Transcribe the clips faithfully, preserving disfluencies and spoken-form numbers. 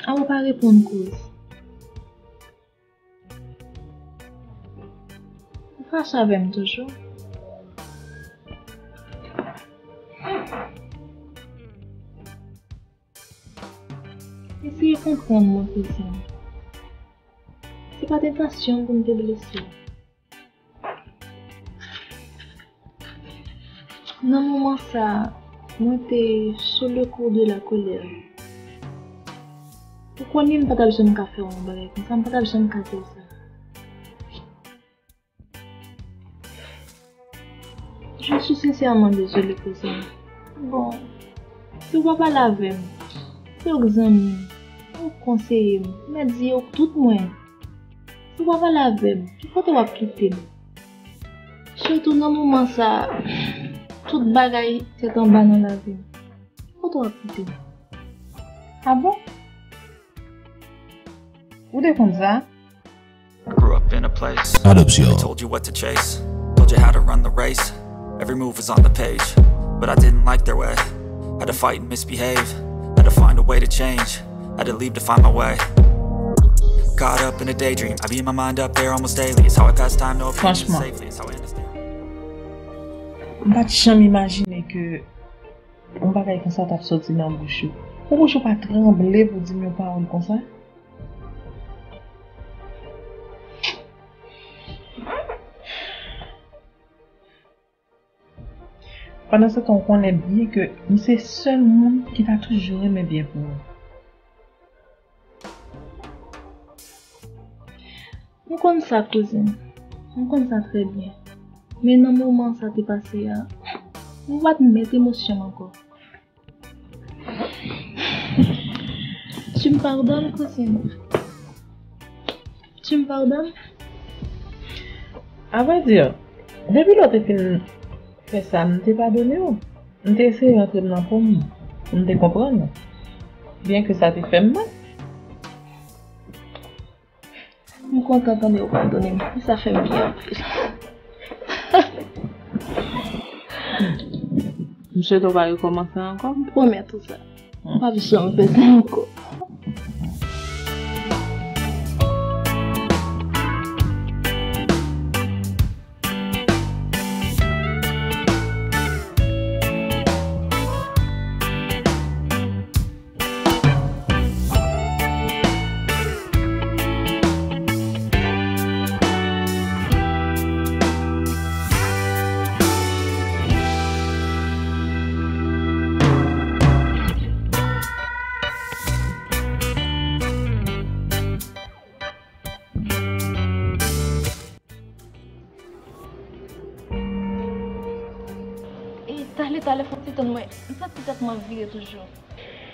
A, ou pa reponn, Kouz. Ou fache avè m toujou? Eseye konprann mwen, kouzin. Se pa t entansyon m pou m te blese w. Nan moman sa a, mwen te sou le kou de la kolè. Ou konnen m pa t ap janm ka fè w yon bagay konsa, m pa t ap janm ka di w sa. Je suis sincèrement désolée, kouzin. Bon, si w pa pale avè m, se w k zanmi m, ou k konseye m, mèt di yo tout mwen. Si w pa pale avè m, ki kote w ap kite m? Sitou nan moman sa a, tout bagay tèt anba nan lavi m. Ki kote w ap kite m? A bon? Ou te konn sa? Grew up in a place where they told you what to chase, told you how to run the race. Every move was on the page, but I didn't like their way. Had to fight and misbehave, had to find a way to change, had to leave to find my way. Caught up in a daydream, I beat my mind up there almost daily. It's how I pass time, no opinion is safely. It's how I understand. M pa t janm imajine ke yon bagay konsa t ap soti nan bouch ou. Pou bouch ou pa tranble pou di m yon pawòl konsa? Pandan se tan, ou konnen byen ke m se sèl moun ki ta toujou renmen byen pou ou. M konn sa, kouzin. M konn sa trè byen. Men nan moman sa te pase a, m pa t mèt emosyon m ankò. Tu me pardonnes, cousine? Tu me pardonnes? À vrai dire, depi lè w te fin fè sa, m te padone w. M te eseye rantre m nan po m pou m te konprann ou. Byen ke sa te fè m mal. M kontan tande w padone m. Sa fè m byen anpil. M swete w pa rekòmanse ankò. M pwomèt ou sa. M p ap janm fè sa ankò. E talè, talè, fò w ti tann mwen. M santi tèt mwen vire toujou.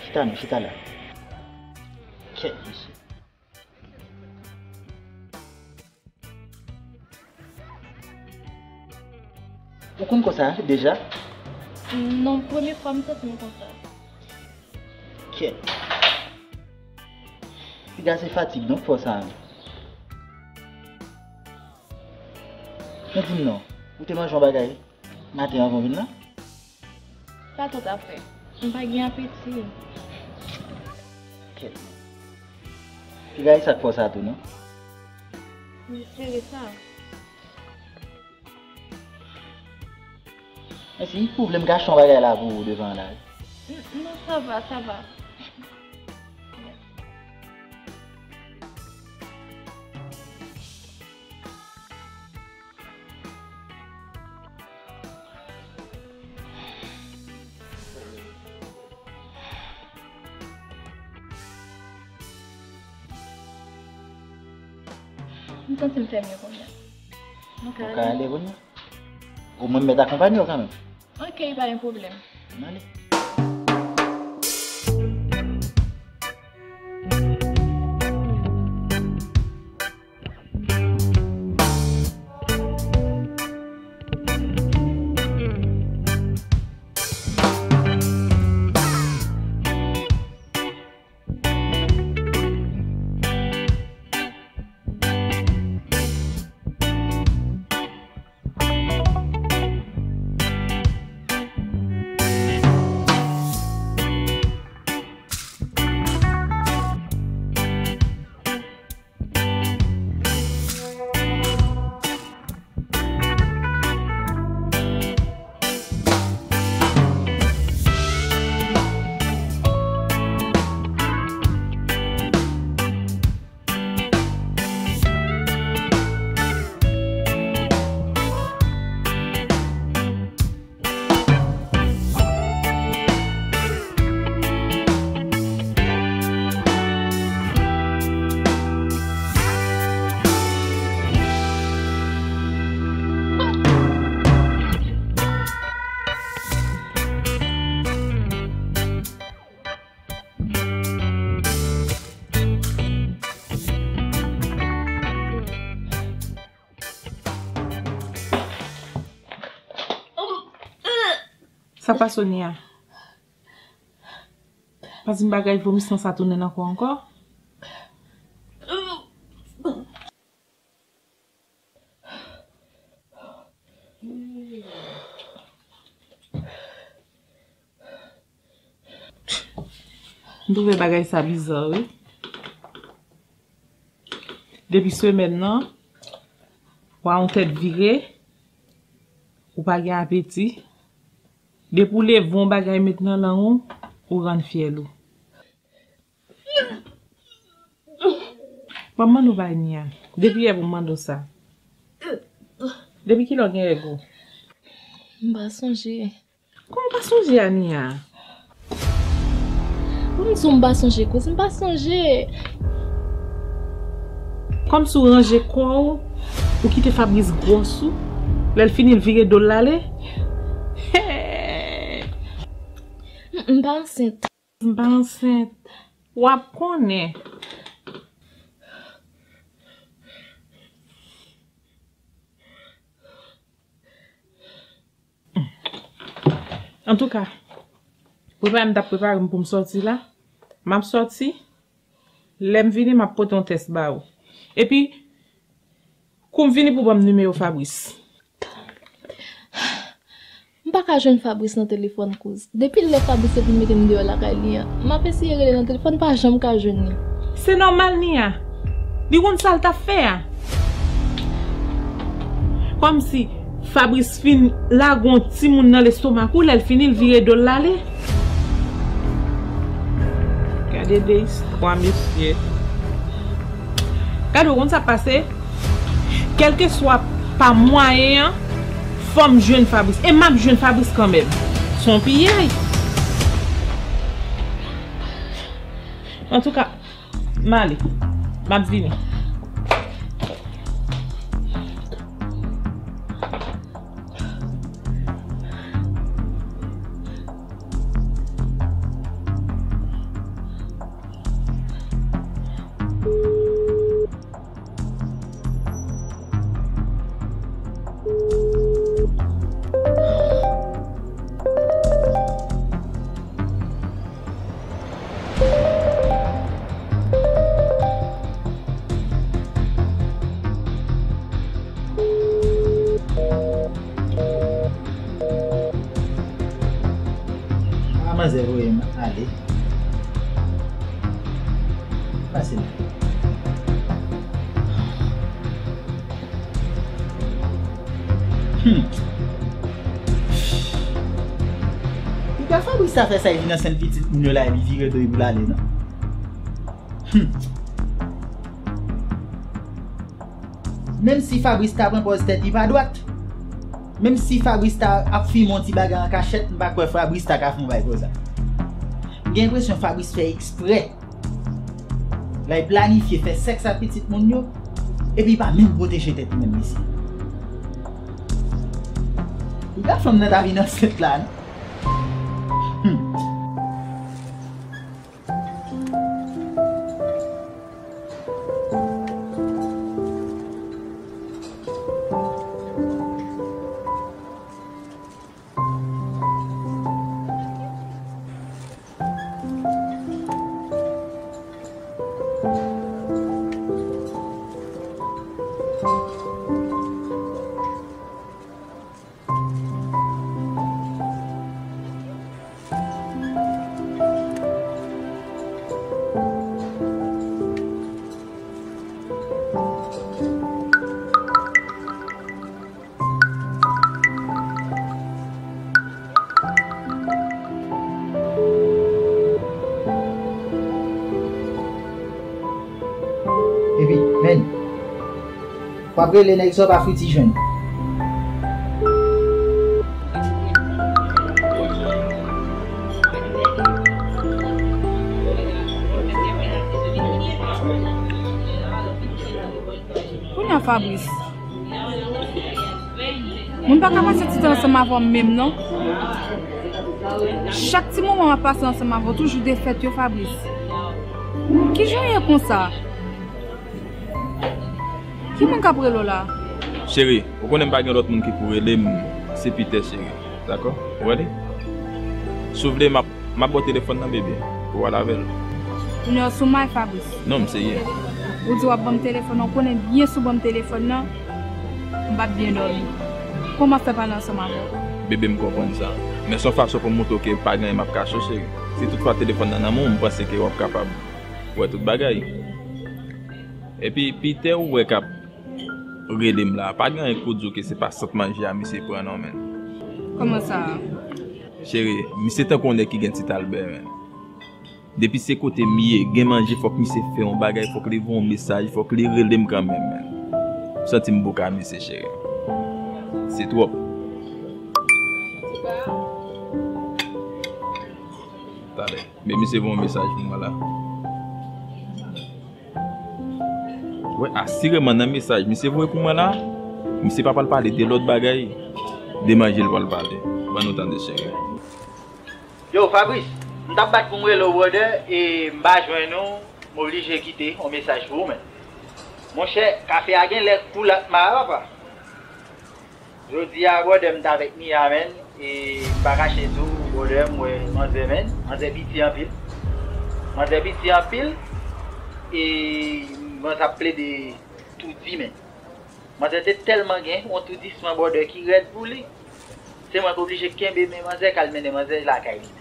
Chita non, chita la. Kèt, mesye. Ou konn konsa deja? Non, premye fwa m santi m konsa. Kèt. Piga se fatig non k fè w sa. Men di m non, ou te manje yon bagay maten anvan w vin la? Pa twòp afè. M pa gen apeti. Kèt. Piga e sa k fè w sa tou non? M espere sa. Men si ou vle m ka achte yon bagay la pou ou devan la. N-, non, sa va, sa va. M santi m fè mye kounye a. Nou ka ale kounye a? Omwen m mèt akonpanye w kanmenm. Ok, pa gen pwoblèm. Ann ale. Sa pase w, Nia? Pa di m bagay vomisman sa tounen nan kò ankò. M twouve bagay sa biza, wi. Depi semèn nan, w a yon tèt vire, ou pa gen apeti. Depi w leve yon bagay met nan lang ou, ou rann fyèl ou. Ban m mande w bagay, Nia. Depi yè pou m mande w sa. Depi kilè w gen règ ou? M pa sonje. Kòman w pa sonje, Ania? Pou m di w m pa sonje koze, m pa sonje. Kòmsi w ranje kò w, ou kite Fabrice gwòs ou, lè l fini l vire do l l ale. M, m pa ansent. M pa ansent. W ap konnen. Antouka, prepare m t ap prepare m pou m sòti la. M ap sòti. Lè m vini, m ap pote yon tès ba ou. Epi, kou m vini pou ban m nimewo Fabrice. M pa ka jwenn Fabrice nan telefòn kouz. Depi lè Fabrice te vin mete m deyò lakay li an, m ap eseye rele nan telefòn, pa janm ka jwenn li. Se nòmal, Nia. Li konn sa l t ap fè a. Kòmsi Fabrice fin lage yon timoun nan lestomak ou, lè l fini, l vire do l l ale. Gade de istwa, mesye. Gade, w konn sa k pase? Kèlkeswa pa mwayen an, fò m jwenn Fabrice. E m ap jwenn Fabrice kanmenm. Se yon piyay. Antouka, m ale. M ap vini. A, manzè voye m ale. Pase m. Hmm. Piga Fabrice ta fè sa, li vin ansent pitit moun yo la, epi vire do l pou l ale, non? Hmm. Menm si Fabrice ta pran pòz tèt li pa dwat, menm si Fabrice ta ap filme yon ti bagay an kachèt, m pa kwè Fabrice ta ka fè yon bagay konsa. M gen enpresyon Fabrice fè eksprè. Lè l planifye fè sèks ak pitit moun yo, epi l pa menm pwoteje tèt li menm, mesye. Piga fanm nan ta vin ansent la, non? Hmm. Epi, men, w ap rele nèg sa w pa fouti jwenn. Kounye a Fabrice, moun pa ka pase ti tan ansanm avè w menm non. Chak ti moman m ap pase ansanm avè w, toujou defèt yo, Fabrice. Kijan w ye konsa? Ki moun k ap rele w la? Cheri, ou konnen m pa gen lòt moun ki pou rele m, se Peter, cheri. Dakò? Ou rele? Si w vle, m ap, m ap ba w telefòn nan, bebe, pou w pale avè l. Ou nan sou may, Fabrice? Non, m serye. Ou di w ap ban m telefòn nan, ou konnen byen si w ban m telefòn nan, m p ap byen dòmi. Kòman m ap fè pale ansanm avè w? Bebe, m konprann sa. Men se yon fason pou m montre w ke pa gen anyen m ap kache w, cheri. Si toutfwa telefòn nan nan men w, m panse ke w ap kapab wè tout bagay. Epi, Peter ou wè k ap rele m la, pa gen anyen k pou di w ke se pa sant manje a misye pran non, menn. Kòman sa? Cheri, misye tankou yon nèg ki gen ti talbè, menn. Depi se kote m ye, gen manje, fòk misye fè yon bagay, fòk li voye yon mesaj, fòk li rele m kanmenm, menn. M santi m bouk a misye, cheri. Se twòp. Talè. Men misye voye yon mesaj pou mwen la. Wi, asireman nan mesaj misye voye pou mwen la, misye pa pral pale de lòt bagay, de manje l pral pale. Ban nou tande, cheri. Yo, Fabrice, m t ap bat pou m rele w, brother, e m pa jwenn ou, m oblije kite yon mesaj pou ou, menn. Monchè, kafe a gen lè kou lat ma, papa. Jodi a, brother, m t avèk Mia, menn, e m pa kache di w, brother, m wè manzè, menn, manzè piti anpil. Manzè piti anpil, e manzè ap plede toudi, menn. Manzè te tèlman gen yon toudisman, brother, ki rèd pou li. Se mwen k oblije kenbe men manzè k al mennen manzè lakay li.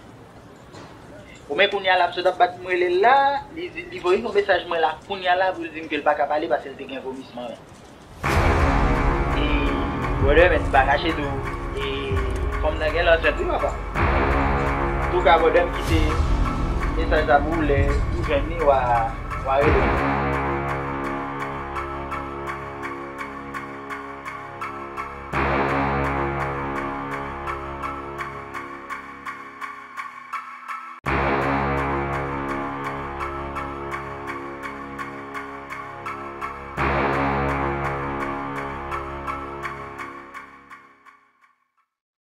Ou men kounye a la, m sot ap bat pou m rele l la, li, li voye yon mesaj mwen la kounye a la pou l di m ke l pa ka pale paske l te gen vomisman, menn. E, brother, menn, m pa kache di w, e, fanm nan gen lanjant wi, papa. Antouka, brother, m kite mesaj la pou ou, lè ou jwenn li, w a, w a rele m.